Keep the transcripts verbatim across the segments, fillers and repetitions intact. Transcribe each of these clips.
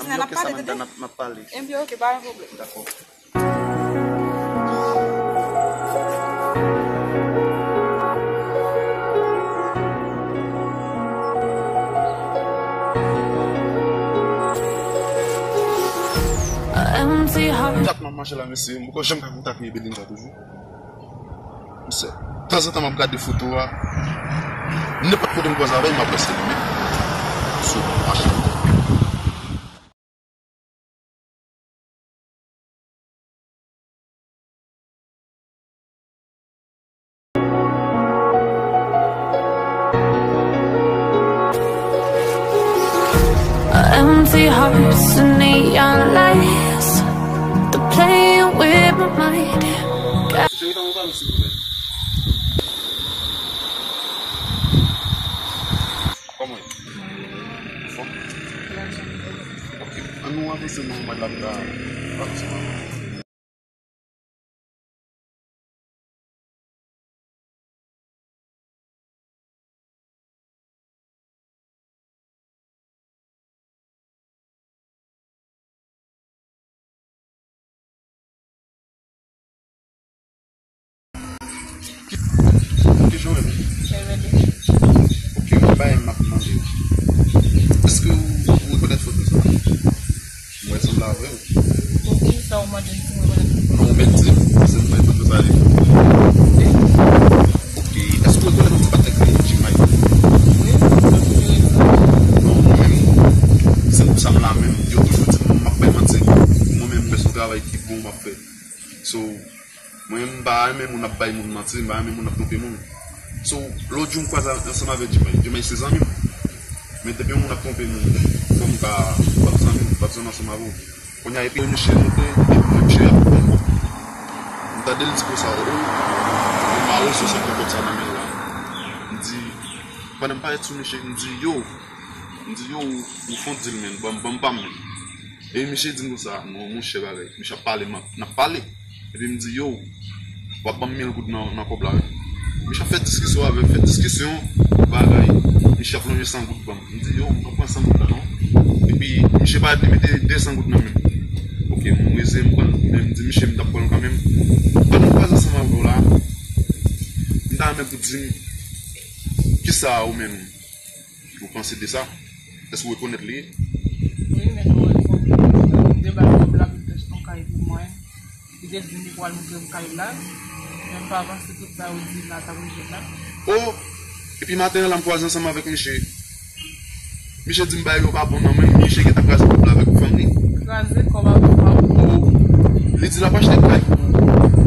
N ap pale, tande? N ap, n ap pale. Ebyen, oke, pa gen pwoblèm. Dakò. Empty heart. Dat m ap mache la, mesye, m poko janm ka kontakte Belinda toujou. Mesye, tanzantan m ap gade foto a. Nenpòt kote m kwaze avè l, m ap wè se li menm. So, mache. Empty hearts and neon lights. They're playing with my mind. Cheri, fè mwen pale, silvouplè. Kòman w ye? Anfòm? Ok. An nou avanse nan yon mòd la pou ta pale ansanm avè w. Ki jan w rele? Chevele. Ok, yon bagay m ap mande w. Èske w, w rekonèt foto sa? Mwen sanble avè w. Poukisa w mande m si mwen rekonèt foto? Non, ou mèt di m, se mwen foto sa ye. Ok, èske w rekonèt yon ti patnè k rele Jimay? Wi, mwen konn li. Non, mwen menm, se pou sa m la menm. Yo toujou di m m ap bay manti. Mwen menm, mwen se yon travay ki bon m ap fè. So, mwen menm, m pa renmen moun ap bay moun manti, m pa renmen moun ap twonpe moun. So, lòt jou m kwaze ansanm avèk Jimay. Jimay se zanmi m. Men depi yon moun ap twonpe moun, fò m ka bat zanmi m, bat zanmi ansanm avè w. Kounye a, epi misye monte, epi mwen, misye ap pran kòb. M tande l di konsa, o, o, m mare sou sa pran kòb sa nan men l la. M di, pandan m parèt sou misye, m di, yo, m di, yo, ou, ou fè yon dil, men, ban m, ban m pa m, men. Epi misye di m konsa, non, monchè, bagay. Misye ap pale, m ap, n ap pale. Epi m di, yo, w ap ban m mil goud nan, nan kòb la, wi. Misye ap fè diskisyon avè m, fè diskisyon, bagay. Misye ap lonje san goud ban m. M di, yo, m pran san goud la, non. Epi, misye pa di mete de san goud nan men m. Ok, m reze, m pran l, men m di, misye, m t ap pran l kanmenm. Pandan m kwaze ansanm avè w la, m ta renmen pou di m, kisa ou menm, ou panse de sa? Èske w rekonèt li? Wi, men nou rekonèt. De baz, l ap mete yon kay pou mwen. Li te di m li pral montre m kay la. Men m pa panse tout sa yo di m la t ap rive la. O! Epi maten an la, m kwaze ansanm avèk misye. Misye di m bagay yo pa bon nan men m, misye gentan kraze kòb la avèk fanm li. Kraze kòb avèk fanm? O! Li di l ap achte kay.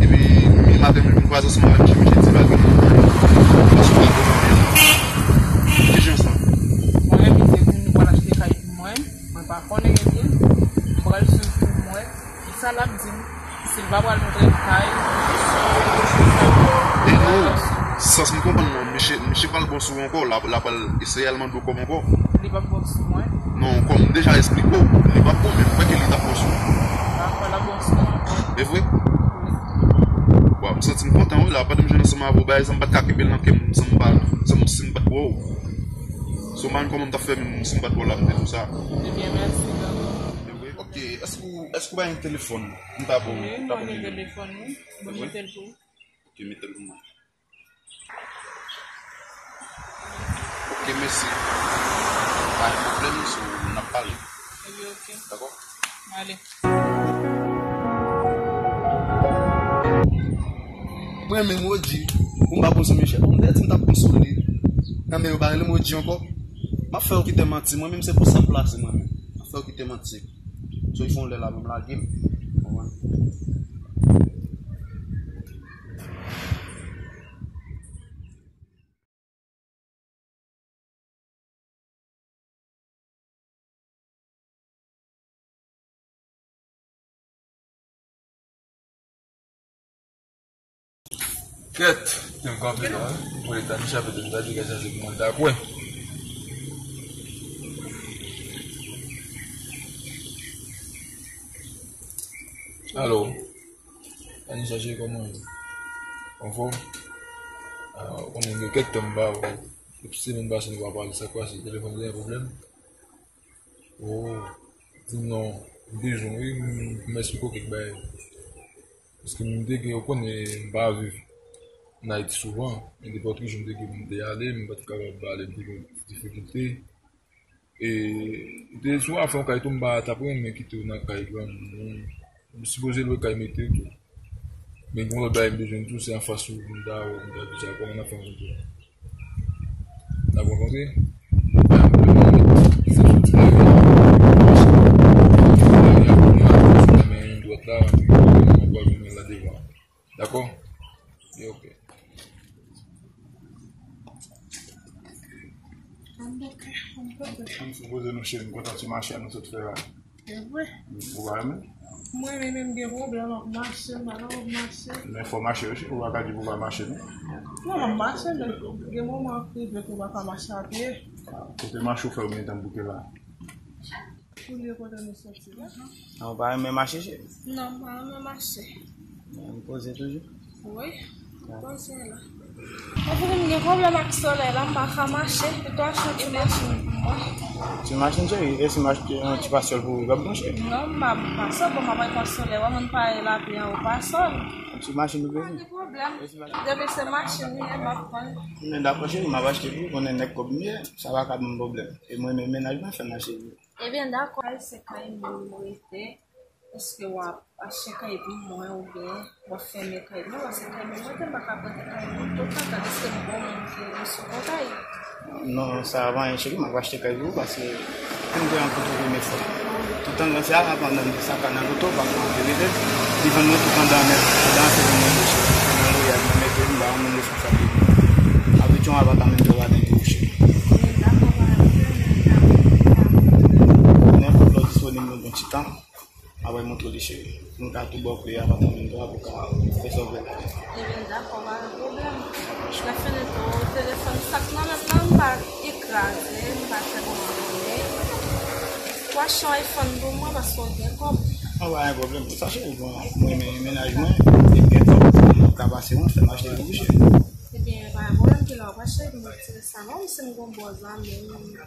Epi, mi maten, m kwaze ansanm avèk misye, misye di bagay yo pa bon nan men l. Paske pa bon nan men l. Ki jan sa? Mwen, misye di m li pral achte kay pou mwen. Mwen pa konnen gen dil. M pral swiv pou m wè. Sa l ap di m, si l pa pral montre m kay. E non, sans m konprann nan, misye, misye pral bon sou ou ankò, l ap, l ap pral eseye al mande w kòb ankò. Li p ap bon sou mwen. Non, kòm m deja esplike w, li p ap bon, men m kwè ke li t ap bon sou ou. Dakò, l ap bon sou mwen ankò. E vre? Wi. Waw, m santi m kontan, wi, la, pandan m jwenn ansanm avè w, bagay sa m pa t ka kenbe l nan kè m, san m pa, san m, si m pa t wè w. So, m pa konn kòman m t ap fè menm, si m pa t wè w la, m te di w sa. Ebyen, mèsi, Gabo. E vre? Ok, èske w, èske w pa gen telefòn? M ta bon, wi, m ta bon gen telefòn, wi. Bon, mete l pou ou. Ok, mete l pou mwen. Ok, mèsi. Pa gen pwoblèm, so, n ap pale. Ebyen, ok. Dakò? Ale. Mwen menm, Roger, pou m pa bon sou Michel. Bon, m te di m t ap bon sou li. Nan men yo pa rele m Roger ankò. M ap fè yo kite manti. Mwen menm, se pou sa m plase mwen menm. M ap fè yo kite manti. So, il fè yon lè la, menm lage m. Konprann? Kèt, te m kanpe la, wi. Mwen ta di chape de m ta di gade se pou mwen ta kwè. Alo. Ann chache kòman w ye? Anfòm? Ah, ou konnen gen kèk tan m pa wè w. Depi semèn pase nou pa pale, sa k pase? Telefòn gen pwoblèm? Oh. Di non, m bezwen wi, m, m esplike w kèk bagay. Paske m te gen, ou konnen, m pa viv nan Ayiti souvan, men nenpòt ki jou m te gen, m te ale, m pa t kapab ale, m te gen difikilte. E, m te sou afè yon kay tou, m pa t ap renmen kite w nan kay granmoun. M sipoze lwe kay mete w tou. Men gen yon lòt bagay m bezwen di w, se anfas ou m ta wè, m ta di sa, kòman n ap fè rankontre? N ap rankontre? Sa soti lè men dwèt la, m pral jwenn la devan. Dakò? Ok. M sipoze nou cheri, m kontan ti mache a nou sot fè la. E vre. Ou pa renmen? Mwen menm, m gen pwoblèm ap mache, m pa kapab mache. Men fò mache wi, cheri, ou pa ka di pou pa mache, non. Non, m ap mache, men gen moman k rive ke w pa ka mache a pye. Kote mache ou fè ou gen tan bouke la? Ou li kote nou soti la? Ou pa renmen mache, cheri? Non, m pa renmen mache. M poze toujou? Wi, m poze la. Epi m gen pwoblèm ak solèy la, m pa ka mache. Pito achte yon ti machin pou mwen. Ti machin, cheri? E si m achte yon ti pasòl pou ou, w ap branche? Non, m pa, pasòl, bon, m ap pran solèy. Wè moun pare lapli an, ou pasòl. Yon ti machin ou bezwen? Pa gen pwoblèm. Depi se machin li ye, m ap pran. Men dakò, cheri, m ap achte pou ou, konnen nèg kòb m ye, sa pa ka ban m pwoblèm. E mwen menm, mennaj mwen fè mache pou ou. Ebyen, dakò, se kay moun m rete. Èske w ap achte kay pou mwen oubyen w ap fèmen kay mwen? Paske kay mwen, mwen te pa ka prete kay mwen tout tan, èske m bon moun ki rete sou kay? Non, sa pa anyen, cheri, m ap achte kay pou ou, paske m te rankontre premye fwa. Tout andan se a, pandan m te saka nan loto, pa konn verite, li vann mwen tout andan nèt, andan se vann mwen deja. Nan loyal, mwen mete m ba yon moun responsab de li. Apre, yon apartament de ladan pou ou, cheri. Nenpòt lè w disponib, nou gen ti tan. Apre montre li cheri. Nou ka tou ba w kle apartament ou a pou ka fè sa w vle. Ebyen, dakò, pa gen pwoblèm. Lè fini tou, telefòn sa k nan men m nan, m pa kraze, m pa fè kòman konnen. Ou achte yon iPhone pou mwen paske w gen kòb. An, pa gen pwoblèm. Sa cheri, bon, mwen, men, mennaj mwen, li gen kòb, m ka pase mwen, fè m achte pou ou cheri. Ebyen, pa gen pwoblèm, kilè w ap achte, m retire sa non, si m gon bòz la, men li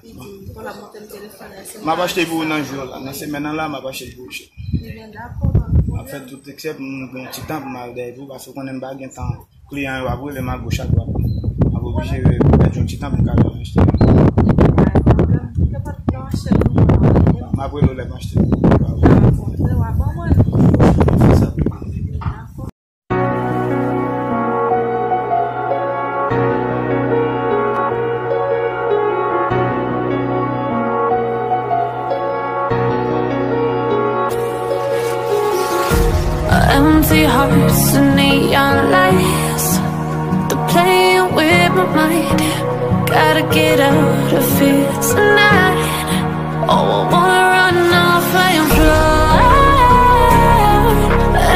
di m, bon, l ap montre m telefòn nan, si m... M ap achte pou ou nan jou la, nan semèn nan la, m ap achte pou ou cheri. Ebyen, dakò, pa gen pwoblèm. M ap fè tout eksè pou m gen yon ti tan pou m al dèyè pou ou, paske ou konnen m pa gen tan. Kliyan yo ap rele m agoch adwat. M ap oblije pèdi yon ti tan pou m ka al achte. Pa gen pwoblèm, ou kapab pran achte pou mwen. M ap rele w lè m achte pou ou. Dakò, frè, w a ban mwen. Fè sa pou mwen. Dakò. Empty hearts and neon lights. They're playing with my mind. Gotta get out of here tonight. Oh, I wanna run off and fly.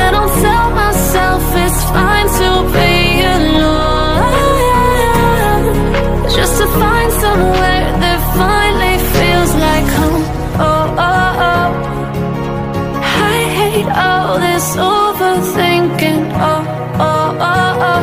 And I'll tell myself it's fine to be alone. Just to find somewhere that finally feels like home. Oh, oh, oh. I hate all this overthinking. Oh, oh, oh, oh.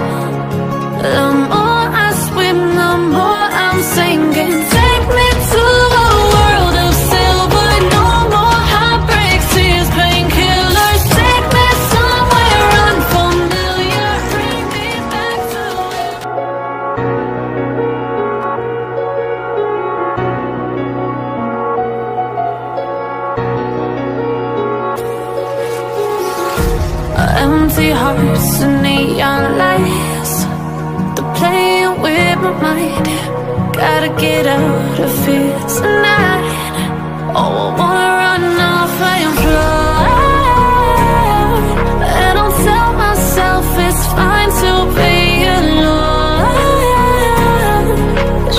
The more I swim, the more I'm sinking. Take me to a world of silver. No more heartbreaks, tears, painkillers. Take me somewhere unfamiliar. Bring me back to where Empty hearts and neon lights. They're playing with my mind. Gotta get out of here tonight. Oh, I wanna run off and fly. And I'll tell myself it's fine to be alone.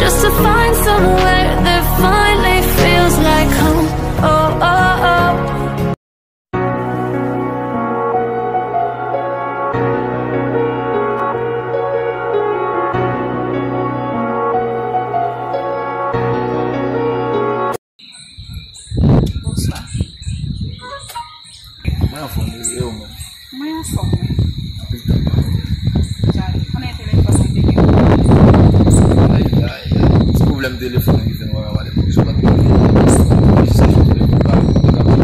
Just to find somewhere that finally feels like home. Oh, oh, oh. Bonswa. Mwen anfòm wi, e ou menm? Mwen anfòm wi. Anpil tan m pa wè w. Jan, konnen telefòn mwen te gen pwoblèm. Ay, ay, ay. Ti pwoblèm telefòn wi fè n pa ka pale, paske w pa t gen telefòn. Jis achte telefòn pa ou, ou te ka pale.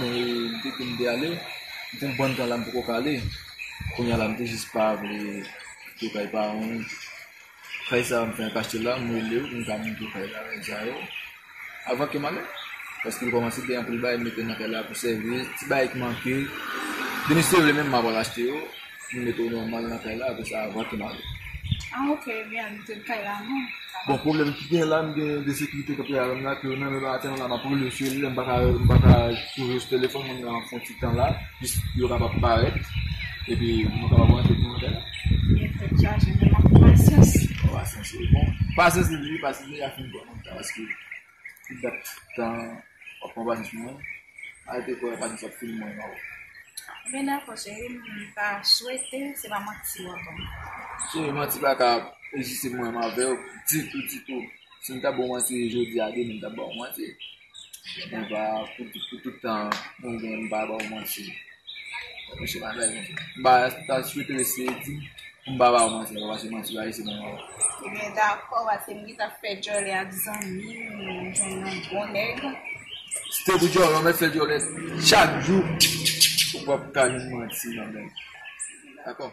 Men, e, m te di m te ale, m fè yon bann tan la, m poko ka ale. Kounye a la, m te jis pa vle kite kay paran m. Kay sa a, m fè ank achte l la, m rele yo pou m ka montre kay la, bagay sa yo. Avan ke m ale. Paske m kòmanse gen anpil bagay m mete nan kay la pou sèvi, ti bagay ki manke. Demen si w vle menm, m ap al achte yo. M mete yo nòmal nan kay la, apre sa, avan ke m ale. Ah, ok, byen, mete l kay la, non. Bon, pwoblèm ki gen la, m gen de sekirite k ap travay avè m la, ke nan men maten la, m ap rele yo sou yo, m pa ka, m pa ka twouve yo sou telefòn, mwen menm la, m ap fè yon ti tan la, jis pou yo kapab parèt, epi nou kapab rantre pou nou fè la. Byen fèt chaje, men m ap pasyans. Pasyans, wi, bon. Pasyans, li, pasyans, li, a fin bon, paske tout dat tan, w ap pran pasyans mwen, arete kwè pasyans ap fin mwen, non. Byen dakò, cheri, m ta swete, se pa manti w ap ban m. Cheri, manti pa ka egziste mwen menm avè w, ditou, ditou. Si m ta ba w manti jodi a, demen m ta ba w manti. Mwen pa, pou, pou tout tan, mwen gen, m pa ba w manti. Mwen se pa bèl, mwen. M pa ta swete rete di, pou m pa ba w manti, paske manti pa rete nan mwen. Ebyen, dakò, paske m gentan fè djòlè ak zanmi m, m jwenn yon bon nèg. Si te pou djòlè, w mèt fè djòlè chak jou, ou p ap ka jwenn manti nan men. Dakò?